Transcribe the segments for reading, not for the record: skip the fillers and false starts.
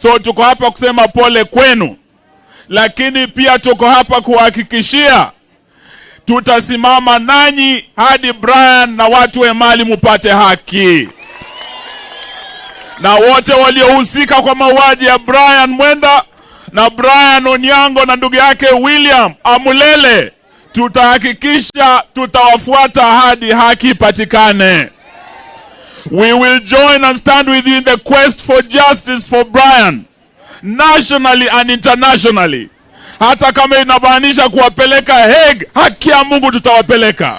So tuko hapa kusema pole kwenu, lakini pia tuko hapa kuhakikishia tutasimama nanyi hadi Brian na watu wa Emali mupate haki, na wote waliohusika kwa mauaji ya Brian Mwenda na Brian Onyango na ndugu yake William Amulele, tutahakikisha tutawafuata hadi haki ipatikane. We will join and stand with you in the quest for justice for Brian nationally and internationally. Hata kama inamaanisha kuwapeleka Hague, haki ya Mungu tutawapeleka.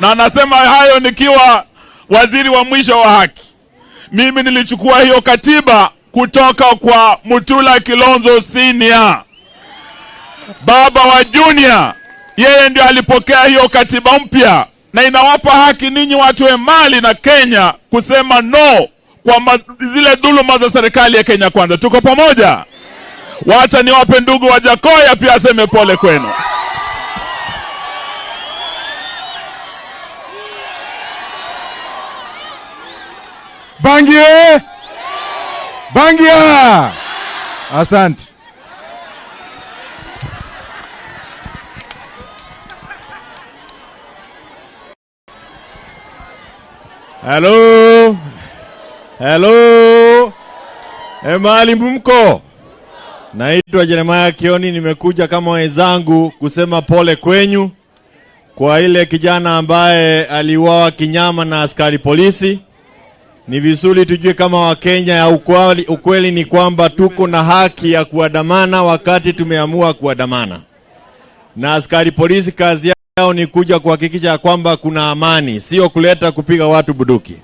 Na nasema hayo nikiwa waziri wa mwisho wa haki. Mimi nilichukua hiyo katiba kutoka kwa Mutula Kilonzo Senior, baba wa Junior. Yeye ndio alipokea hiyo katiba mpya, na inawapa haki ninyi watu wa Emali na Kenya kusema no kwa zile dhuluma za serikali ya Kenya Kwanza. Tuko pamoja? Wacha niwape ndugu Wajackoyah pia aseme pole kwenu. Bangie! Bangia! Asante. Hello. Hello. Emali mko? Naitwa Jeremiah Kioni, nimekuja kama wenzangu kusema pole kwenyu kwa ile kijana ambaye aliuawa kinyama na askari polisi. Ni vizuri tujue kama Wakenya ya ukweli, ukweli ni kwamba tuko na haki ya kuandamana wakati tumeamua kuandamana, na askari polisi kazi yao ni kuja kuhakikisha kwamba kuna amani, sio kuleta kupiga watu bunduki.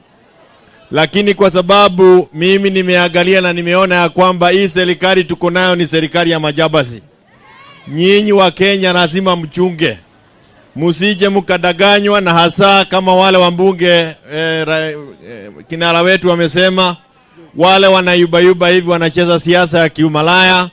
Lakini kwa sababu mimi nimeangalia na nimeona ya kwamba hii serikali tuko nayo ni serikali ya majambazi, nyinyi wa Kenya lazima mchunge, musije mkadanganywa, na hasa kama wale wambunge kinara wetu wamesema, wale wanayubayuba hivi wanacheza siasa ya kiumalaya.